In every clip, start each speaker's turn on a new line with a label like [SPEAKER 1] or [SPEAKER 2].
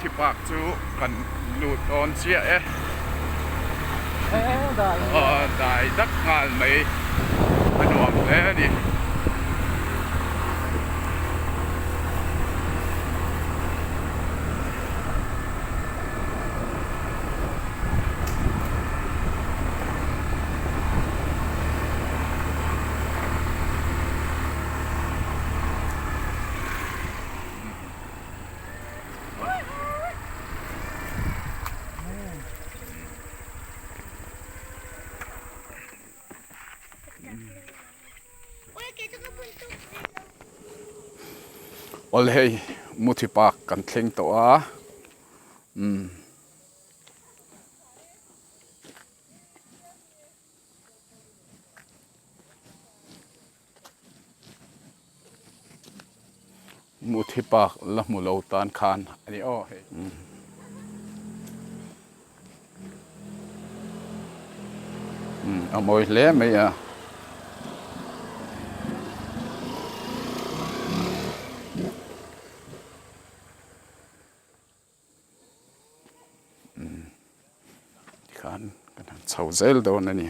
[SPEAKER 1] Muthi Park chu kan lut dawn chiah e. Aw dai dak nghal mai a nuam hle a ni. Awle hei Muthi Park kan thleng tawh a umm. Muthi park la hmu lo tan khan a ni aw hei. A mawi hle mai a. Tikhan kan han chho zel dawn a ni.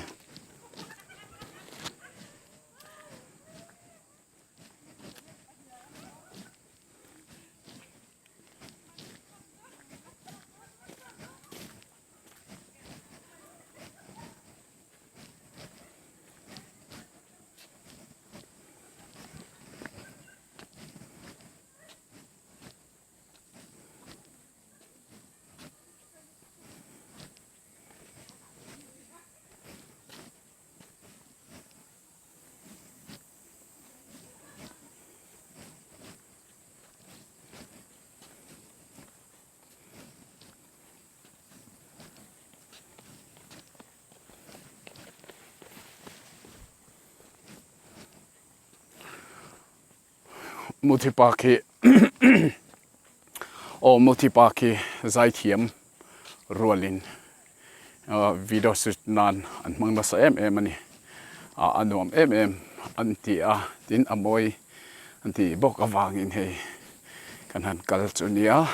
[SPEAKER 1] Muthi Park hi aw Muthi Park hi zaithiam rualin video shoot nan an hmang nasa em em a ni ah a nuam em em an ti a tin a mawi an tih bawk avangin hei kan han kal chu nia.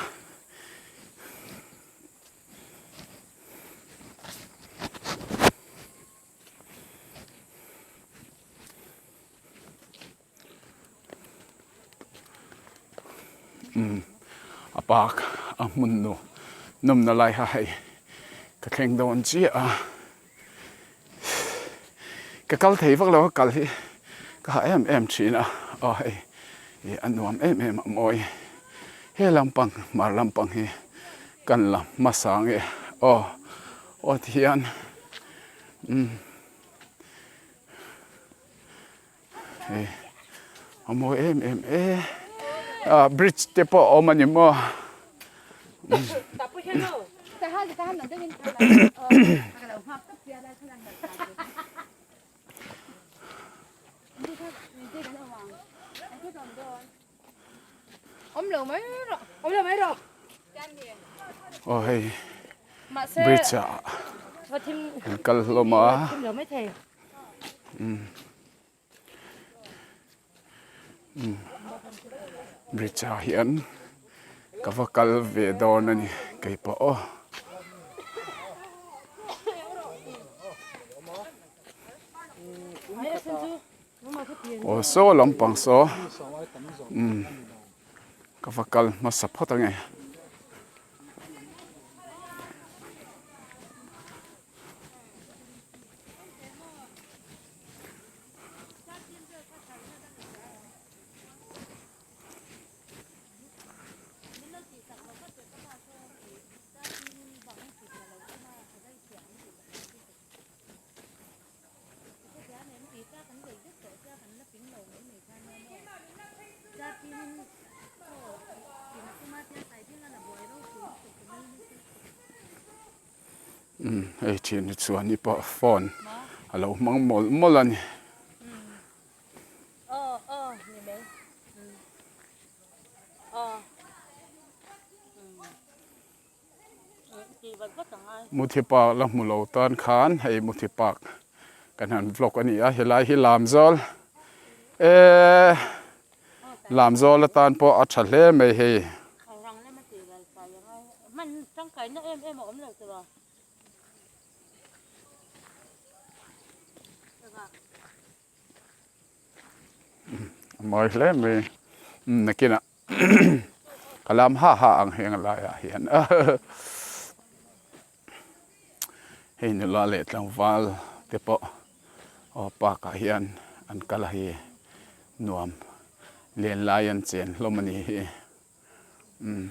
[SPEAKER 1] Umm a park a hmun nu nawmna lai kha hei ka thleng dawn chiah a ka kal thei vak lo a kal hi ka hah em em thin a aw hei ih a nuam em em a mawi he lampang hmar lampang hi kan la hmasa nge aw aw ti hian umm. Hei a mawi em em e ah bridge te pawh a awm a ni maw aw hei bridge ah an kal hlawm a. Bridge ah hian ka va kal ve dawn a ni keipawh aw. Aw saw lampang saw umm ka va kal hmasa phawt ange. Umm hei thian hi chuan i pawh phone a lo hmang mawlh mawlh a ni. Muthi park la hmu lo tan khan hei Muthi park kan han vlog a ni a helai hi Lamzawl eee Lamzawl atan pawh a tha hle mai hei. A mawi hle mai nakinah ka lam ha ha ang heng laiah hian hei nula leh tlangval te pawh aw park ah hian an kal a hi nuam len lai an chen hlawm a ni hi umm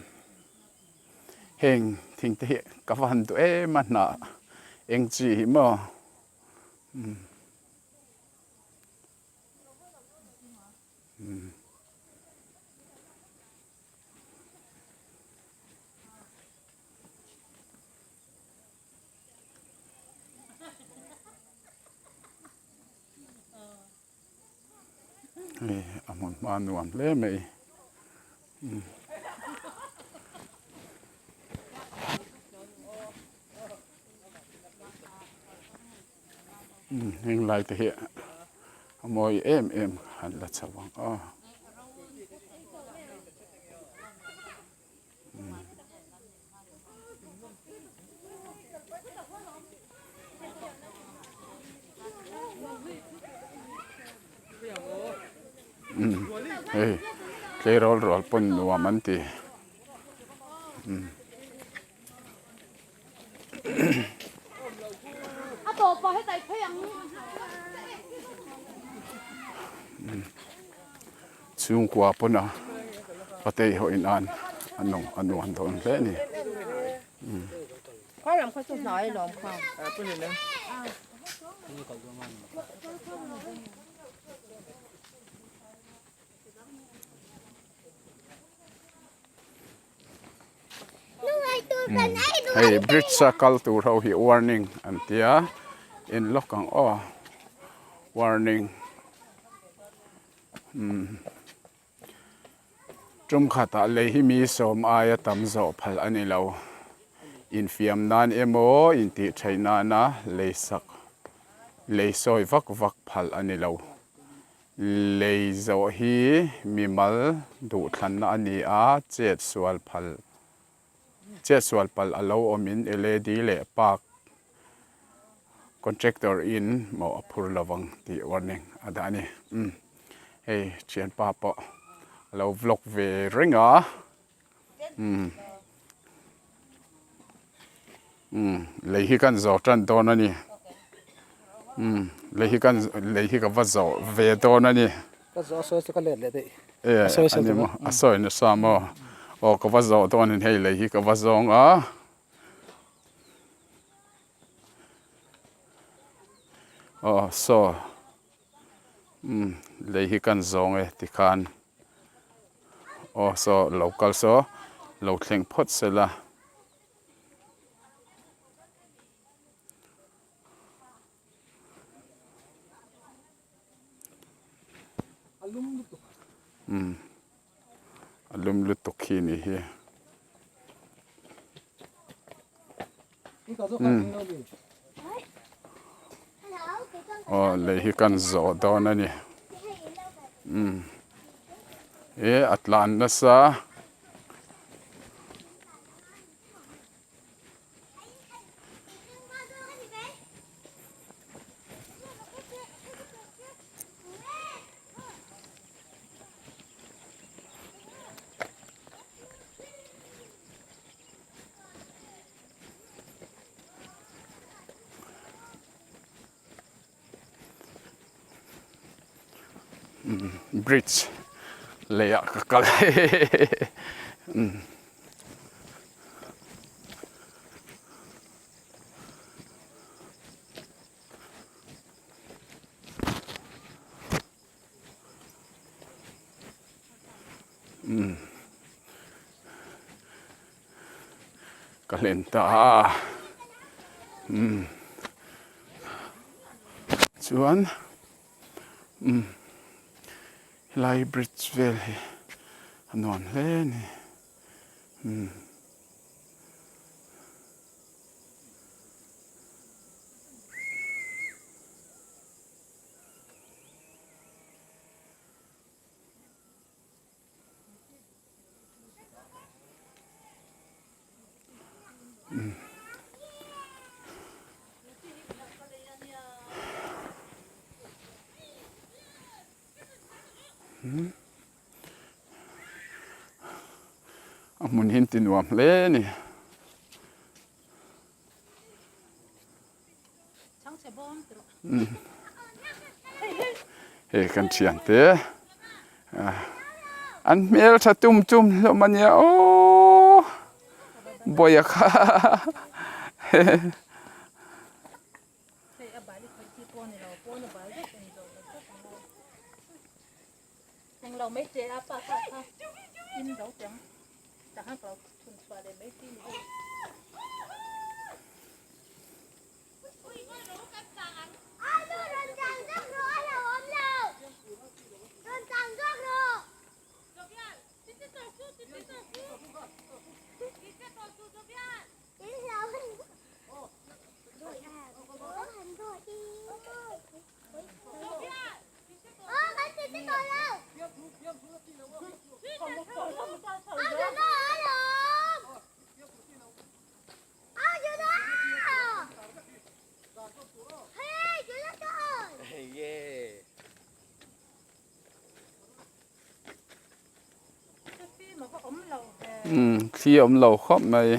[SPEAKER 1] heng thing te hi ka va han duh em a hnah eng chi hi maw umm. Hei a hmun hma nuam hle mai. Heng lai te hi a mawi em em han la chho ang aw. Hei tleirawl rual pawn nuam an ti. Chhungkua pawn a patei ho in an a nuam dawn hle a ni. Hei bridge a kal tur ho hi warning an tia in lawk ang aw warning umm tum khatah lei hi mi sawm aia tam zawh phal a ni lo infiam nan emaw intih theih nana lei sak lei sawi vak vak phal a ni lo. Lei zawh hi mimal duhthlanna a ni a, chet sual phal chet sual palh a lo awmin LAD leh Park Contractor in mawh a phur lovang tih warning a dah a ni. Umm hei thianpa pawh a lo vlog ve reng a, umm umm lei hi kan zawh tan dawn a ni umm lei hi kan lei hi ka va zawh ve dawn a ni
[SPEAKER 2] ka zawh a sawi chu ka let leh daih
[SPEAKER 1] e a ni maw a sawi nasa maw aw ka va zawh dawn in hei lei hi ka va zawng a aw saw umm lei hi kan zawng e tikhan aw saw lo kal saw lo thleng phawt sela. Umm a lum lutuk khi ni hi umm aw lei hi kan zawh dawn a ni umm e a tlan nasa. Bridge lei ah ka kal Ka hlen ta a umm chuan umm helai bridge vel hi a nuam hle a ni umm. A hmun hi an ti nuam hle a ni. Hei kan thian te an hmel tha tum tum hlawm a nia aww bawih a kha Thli a awm lo khawp mai.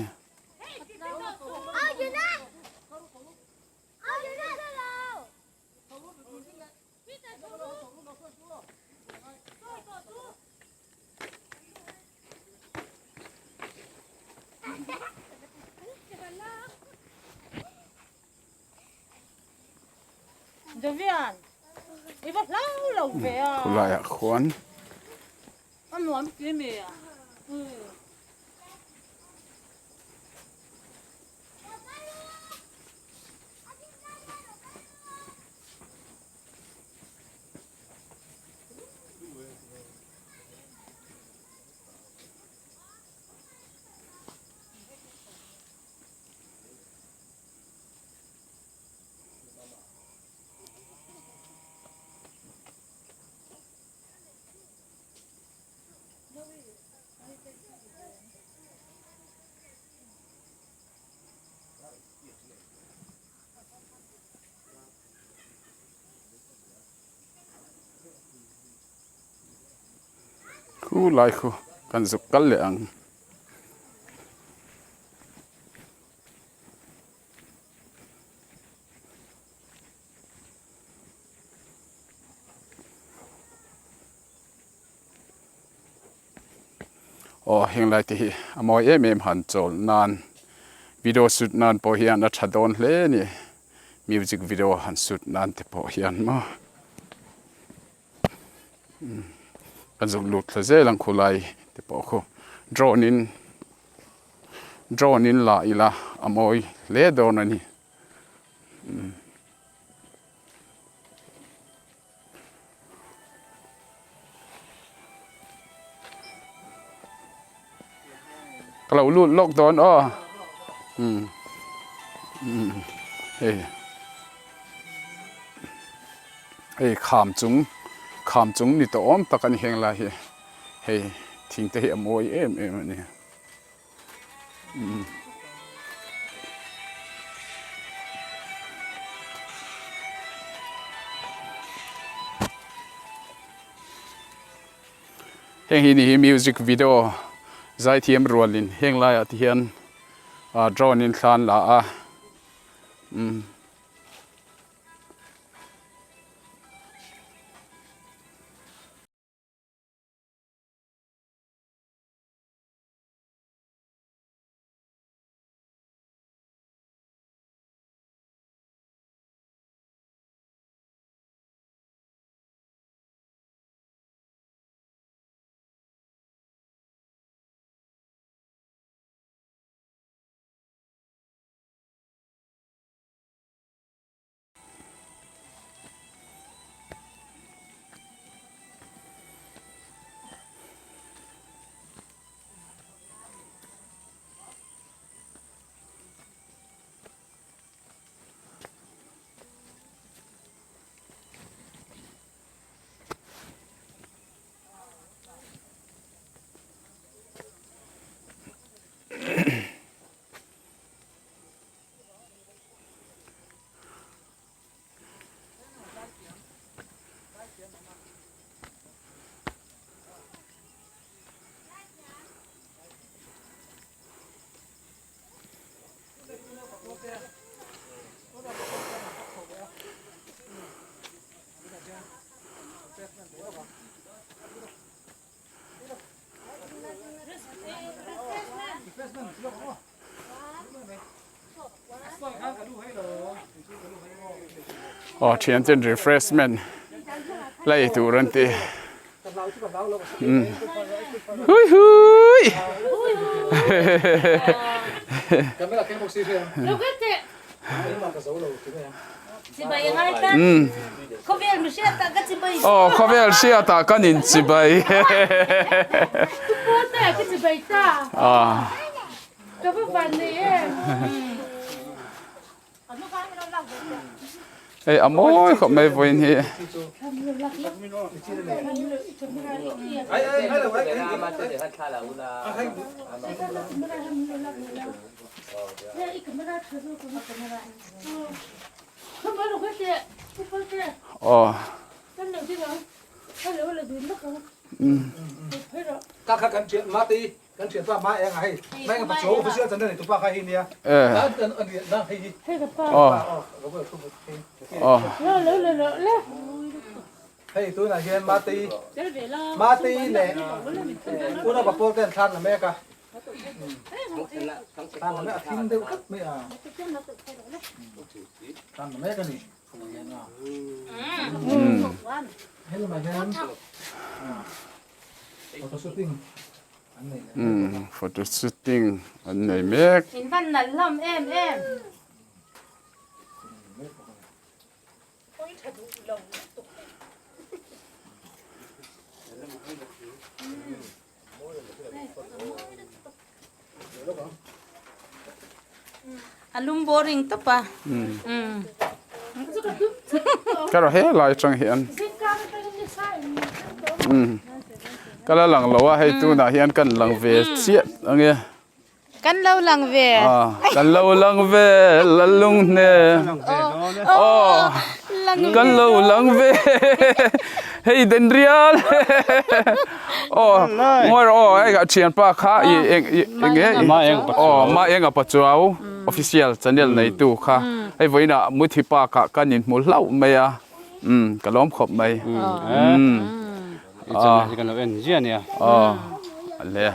[SPEAKER 1] Khulaiah khuan Khu lai khu kan zuk kal leh ang. Aw heng lai te hi a mawi em em han chawl nan video shoot nan pawh hian a tha dawn hle a ni music video han shoot nan te pawh hian maw kan zuk lut thla zel ang khulai te pawh khu drone in drone in la ila a mawi hle dawn a ni. Ka lo lut lawk dawn aw umm umm hei hei kham chung kham chung ni tawh awm tak a ni heng lai hi hei thing te hi a mawi em em a ni. Heng hi ni hi music video zaithiam rualin heng laiah te hian ah drone in thla an la a umm. Aw thian ten refreshment la ei tur an ti. Hui hui. Aw khawvel hriatah kan in chibai. Hei a mawi khawp mai vawiin hi. Aw.
[SPEAKER 2] Kan thianpa ma eng a hei ma eng a pachuau official channel nei tupa kha hi nia na hei hi hei tunah hian matei matei leh unau papawl te an thlan la mek a thlan la mek a thim deuh tlat mai a thlan la mek a ni hei lamah hian photo shooting
[SPEAKER 1] Umm photo shooting an nei mek.
[SPEAKER 3] In van nalh hlawm em em. A lum boring tawp a. Umm.
[SPEAKER 1] Ka rawh he lai atang hian. Umm. Ka la lang lo a hei tunah hian kan lang ve chiah ange.
[SPEAKER 3] Kan lo lang ve.
[SPEAKER 1] Kan lo lang ve lalung hne. Aw. Kan lo lang ve. Hei den rial. Aw ngawi rawh aw hei ka thianpa kha i eng i eng nge aw ma eng a pachuau official channel neitu kha hei vawiinah muthi park ah kan inhmu hlauh mai a umm ka lawm khawp mai umm aw le.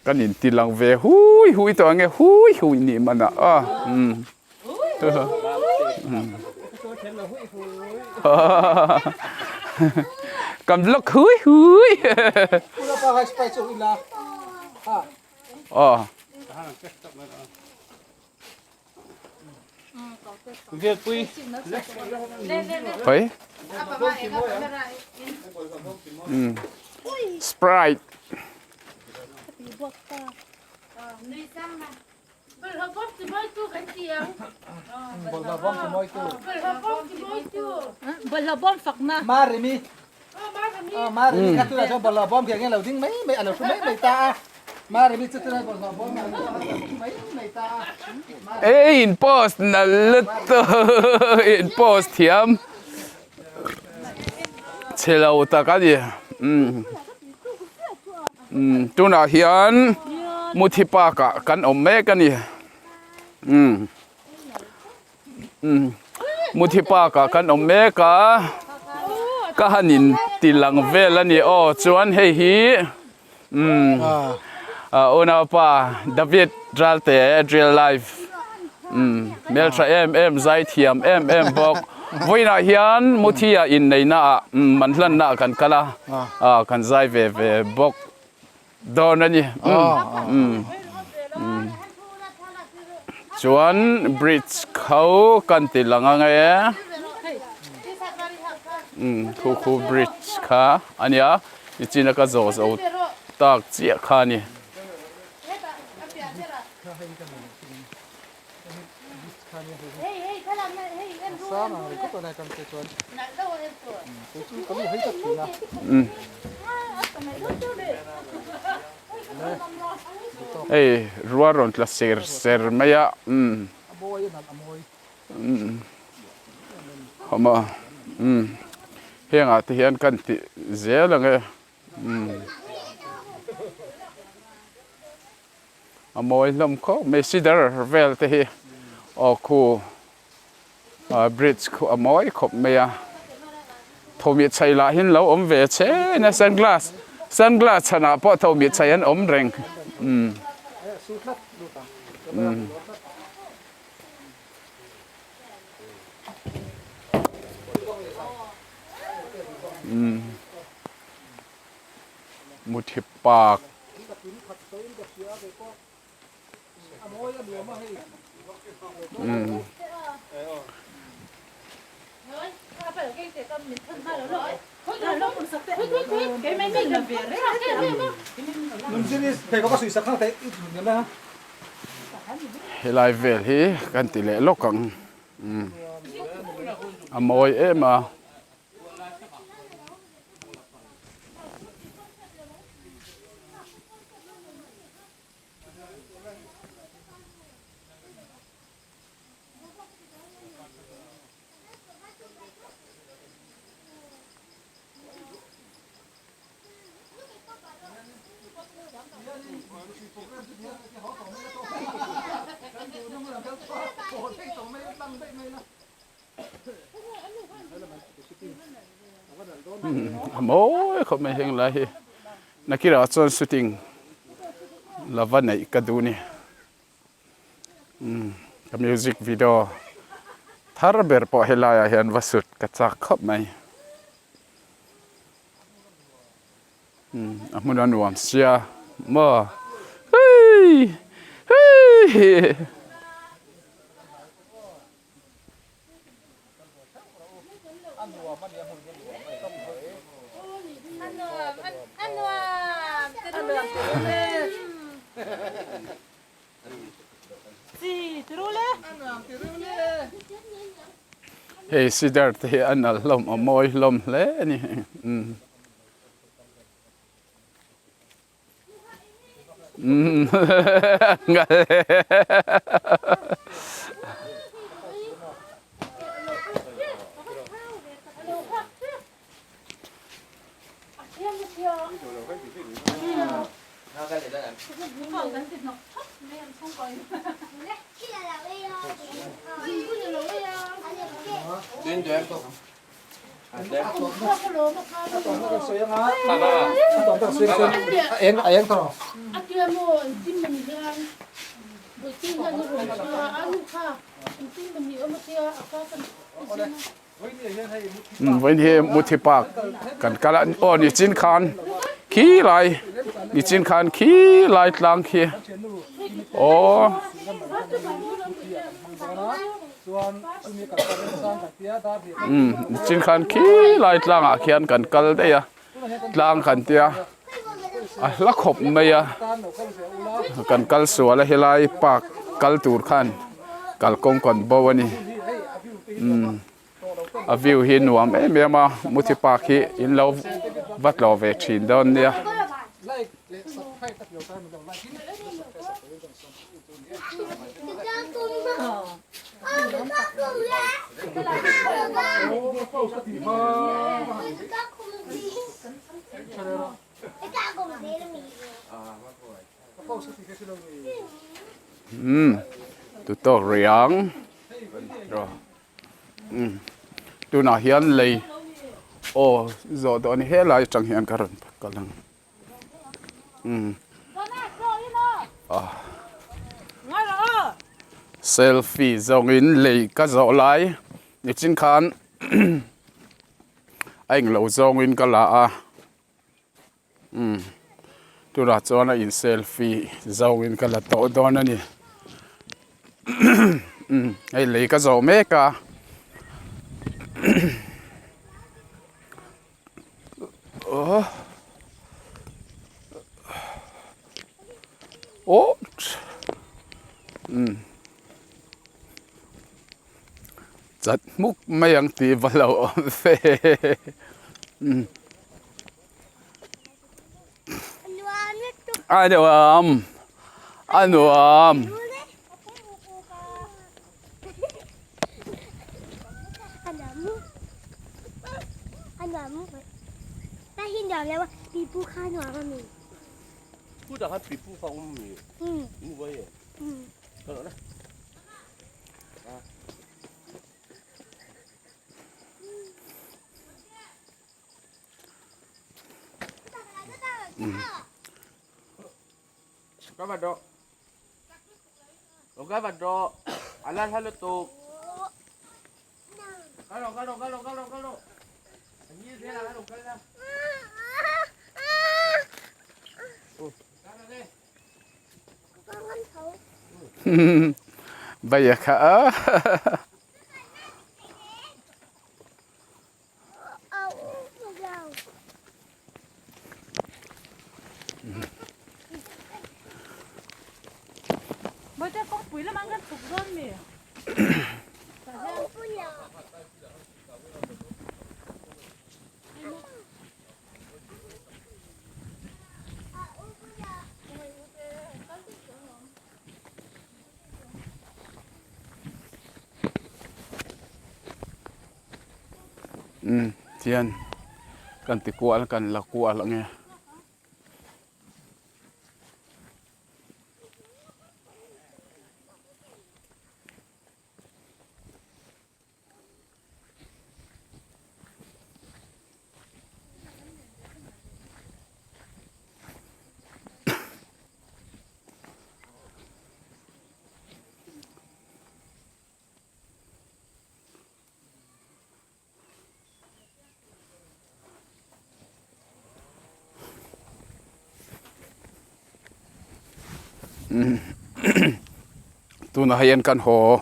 [SPEAKER 1] Kan in ti lang ve hui hui tawh ang e hui hui nih man ah a umm kan vlog hui hui aw. Hoi. Mm. Sprite.
[SPEAKER 2] Marimi Marimi kha tunah chuan bawlhhlawh bawm khi eng nge lo ding mai mai a lo hru mai mai ta a Marimi chu tunah bawlhhlawh bawm a lo hru mai mai ta a
[SPEAKER 1] Ei in post nal lutuk in post thiam chhe lo tak a ni umm umm tunah hian Muthi park ah kan awm mek a ni umm. Muthi park ah kan awm mek a ka han in ti lang vel a ni aw chuan hei hi umm unaupa David Ralte real life umm hmeltha em em zai thiam em em bawk vawiinah hian Muthi ah inneihna ah man hlanna ah kan kal a ah kan zai ve ve bawk. Dawn a ni. Chuan bridge kho kan ti lang ang e. Khu khu bridge kha a nia. Nichina ka zawh zo tak chiah kha a ni. Hei rual rawn tla ser ser mai a umm awm a umm hengah te hian kan tih zel ang e umm. A mawi hlawm khawp mai cedar vel te hi aw khu bridge khu a mawi khawp mai a thawmih chhaih lah hi an lo awm ve che na sunglass sunglass chhanah pawh thawmih chhaih an awm reng umm. Umm Muthi park. Umm. Helai vel hi kan ti leh lawk ang umm a mawi em a. A mawi khawp mai heng lai hi nakirah chuan shooting la va neih ka duh a ni umm ka music video thar ber pawh helaiah hian va shoot ka chak khawp mai umm a hmun a nuam sia maw hei hei. Hei cedar te hi a nalh hlawm a mawi hlawm hle a ni umm. Vawiin hi Muthi Park kan kal a aw nichin khan khi lai nichin khan khi lai tlang khi aw. Umm nichin khan khi lai tlangah khian kan kal daih a tlang kan tia a hla khawp mai a kan kal sual a helai park kal tur khan kalkawng kan bo a ni umm a view hi nuam em em a muthi park hi in lo va tlawh ve thin dawn nia. Umm tutawk riang umm tunah hian lei aw zawh dawn helai atang hian ka rawn kal ang. Selfie zawngin lei ka zawh lai nichin khan a englo zawngin ka la a umm tunah chuan a in selfie zawngin ka la tawh dawn a ni umm hei lei ka zawh mek a. Aw chat hmuk mai ang tih va lo awm ve a nuam a nuam. Bai kha a. Umm tihian kan ti kual kan la kual ang e. Tunah hian kan haw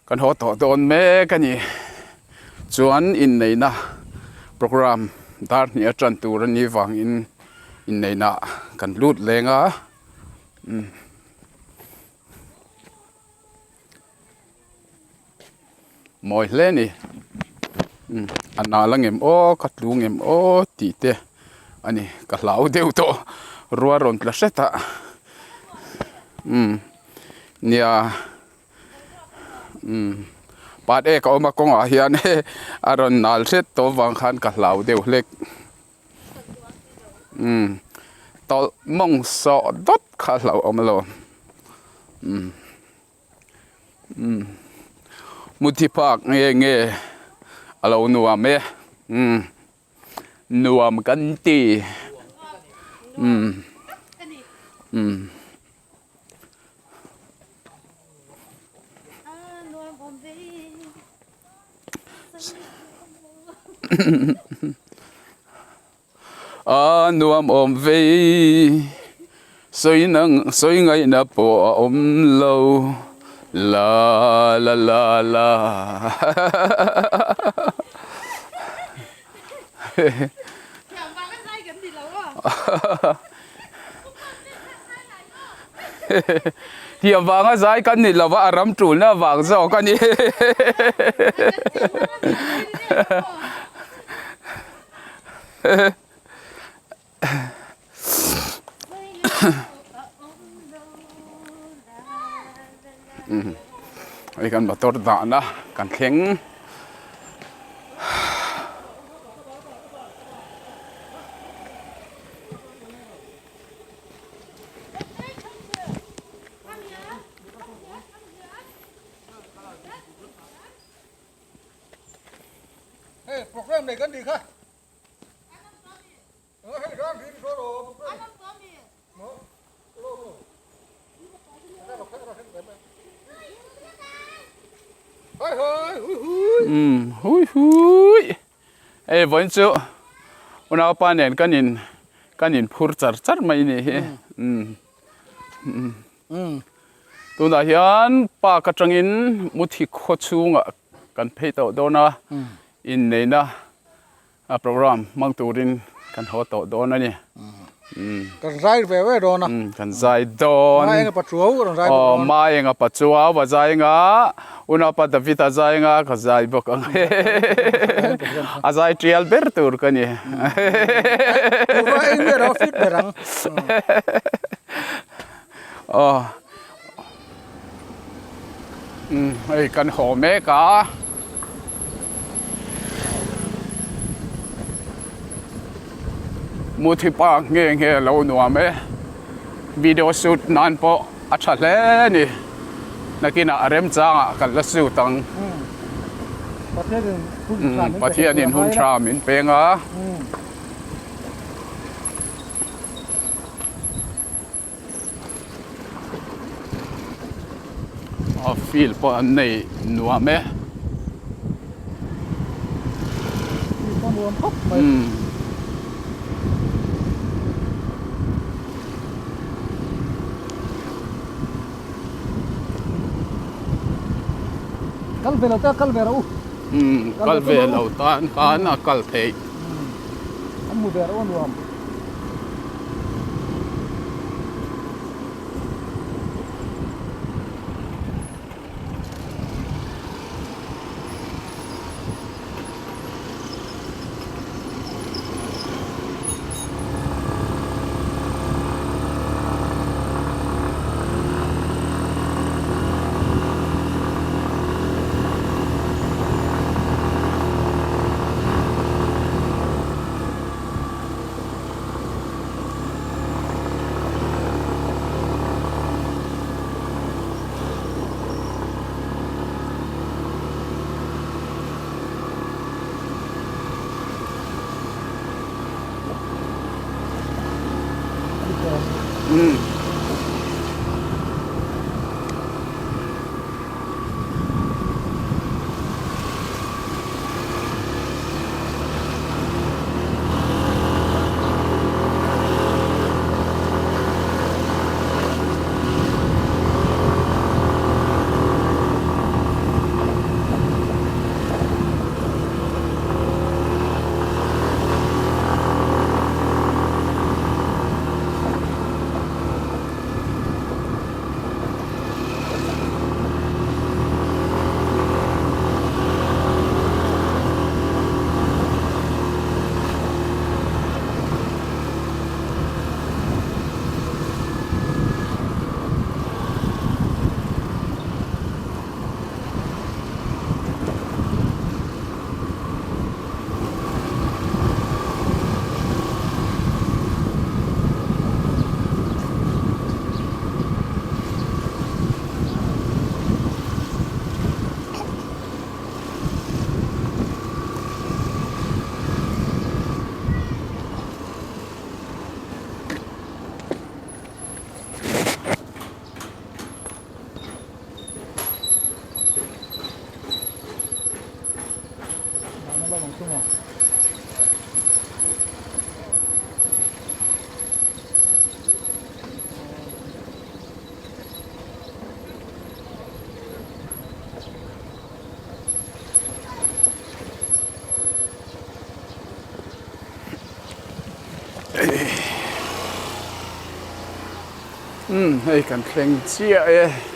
[SPEAKER 1] kan haw tawh dawn mek a ni chuan inneihna program dar hnih a tan tur a nih vangin inneihna kan lut leng a. Mawi hle a ni a nal ang em aw ka tlu ang em aw tih te a ni ka hlau deuh tawh rual rawn tla hret a umm nia umm pat ek a awm a kawngah hian a rawn nal hret tawh avang khan ka hlau deuh hlek umm tawlh mawng sawh dawt kha a hlauhawm alawm umm. Umm muthi phak nge nge a lo nuam e umm nuam kan ti umm umm. A nuam awm vei sawi nang sawi ngaihna pawh a awm lo la la la la Thiam vanga zai kan ni lo va a ram tulna vang zawk a ni. Hei kan motor dahna kan thleng.
[SPEAKER 2] Hei program nei kan tih kha. Hei ram ri ro ro program. Mo ro ro. Hoi hoi hui hui.
[SPEAKER 1] Um hui hui. Ei vawiin chu unaupa nen kan in kan in phur char char mai ni hi. Um. Um. Tunah hian park atangin muthi khaw chhungah kan phei tawh dawn a, inneihna program hmang turin kan haw tawh dawn a ni.
[SPEAKER 2] Kan zai ve ve dawn a.
[SPEAKER 1] Kan zai dawn.
[SPEAKER 2] Maenga Pachuau a rawn zai bawk dawn.
[SPEAKER 1] Aw Maenga Pachuau a zai anga, Unaupa David a zai anga ka zai bawk ang. A zai tial ber tur ka ni.
[SPEAKER 2] Kuhva eng ber a fit ber ang.
[SPEAKER 1] Aw umm hei kan haw mek a muthi park nge nge a lo nuam e video shoot nan pawh a tha hle a ni nakinah a remchangah kan la shoot ang Pathianin hun tha min peng a. A field pawh an nei nuam e.
[SPEAKER 2] Field pawh nuam khawp mai. Kal ve lo ta kal ve rawh u.
[SPEAKER 1] Kal ve lo tan khan a kal theih.
[SPEAKER 2] An hmu ve rawh a nuam.
[SPEAKER 1] Umm hei kan thleng chiah e.